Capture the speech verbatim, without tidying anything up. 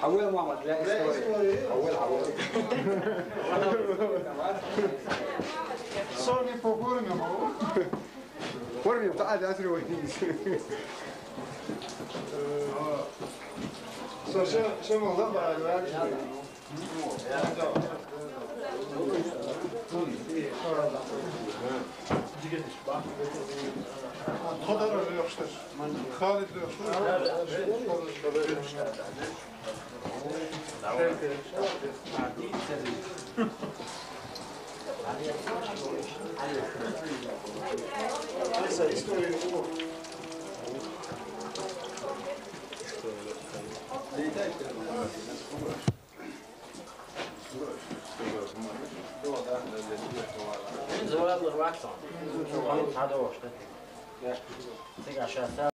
حول محمد، لا، لا، استوري. استوري. حول، حول. صورني بوكورني. ورني، تعال، تعال، تعال. صور، شو، شو موضوع بعد، بعد شوي. Xodar yoxdur. Xalid yoxdur. Zıvıra zıvıra. Hanım tadı hoştu. Tek aşağısı.